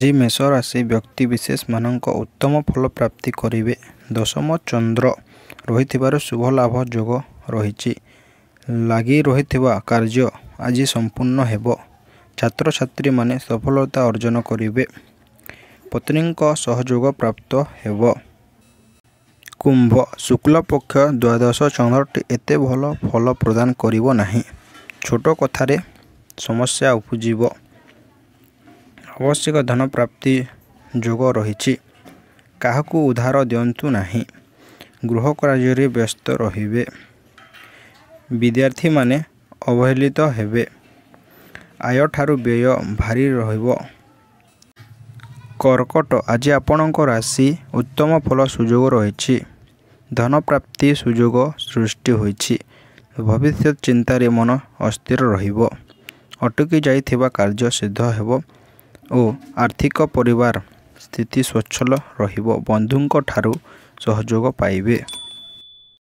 ଆଜି ମେଷ ରାଶି ବ୍ୟକ୍ତିବିଶେଷମାନଙ୍କ ଉତ୍ତମ ଫଳ ପ୍ରାପ୍ତି କରିବେ। ଦଶମ ଚନ୍ଦ୍ର ରହିଥିବାରୁ ଶୁଭ ଲାଭ ଯୋଗ ରହିଛି। ଲାଗି ରହିଥିବା କାର୍ଯ୍ୟ ଆଜି ସମ୍ପୂର୍ଣ୍ଣ ହେବ। ଛାତ୍ରଛାତ୍ରୀମାନେ ସଫଳତା ଅର୍ଜନ କରିବେ। ପତ୍ନୀଙ୍କ ସହଯୋଗ ପ୍ରାପ୍ତ ହେବ। କୁମ୍ଭ, ଶୁକ୍ଳପକ୍ଷ ଦ୍ୱାଦଶ ଚନ୍ଦ୍ରଟି ଏତେ ଭଲ ଫଳ ପ୍ରଦାନ କରିବ ନାହିଁ। ଛୋଟ କଥାରେ ସମସ୍ୟା ଉପୁଜିବ। ଆବଶ୍ୟକ ଧନ ପ୍ରାପ୍ତି ଯୋଗ ରହିଛି। କାହାକୁ ଉଧାର ଦିଅନ୍ତୁ ନାହିଁ। ଗୃହ କାର୍ଯ୍ୟରେ ବ୍ୟସ୍ତ ରହିବେ। ବିଦ୍ୟାର୍ଥୀମାନେ ଅବହେଳିତ ହେବେ। ଆୟଠାରୁ ବ୍ୟୟ ଭାରି ରହିବ। କର୍କଟ, ଆଜି ଆପଣଙ୍କ ରାଶି ଉତ୍ତମ ଫଳ ସୁଯୋଗ ରହିଛି। ଧନ ପ୍ରାପ୍ତି ସୁଯୋଗ ସୃଷ୍ଟି ହୋଇଛି। ଭବିଷ୍ୟତ ଚିନ୍ତାରେ ମନ ଅସ୍ଥିର ରହିବ। ଅଟକି ଯାଇଥିବା କାର୍ଯ୍ୟ ସିଦ୍ଧ ହେବ ଓ ଆର୍ଥିକ ପରିବାର ସ୍ଥିତି ସ୍ୱଚ୍ଛଳ ରହିବ। ବନ୍ଧୁଙ୍କଠାରୁ ସହଯୋଗ ପାଇବେ।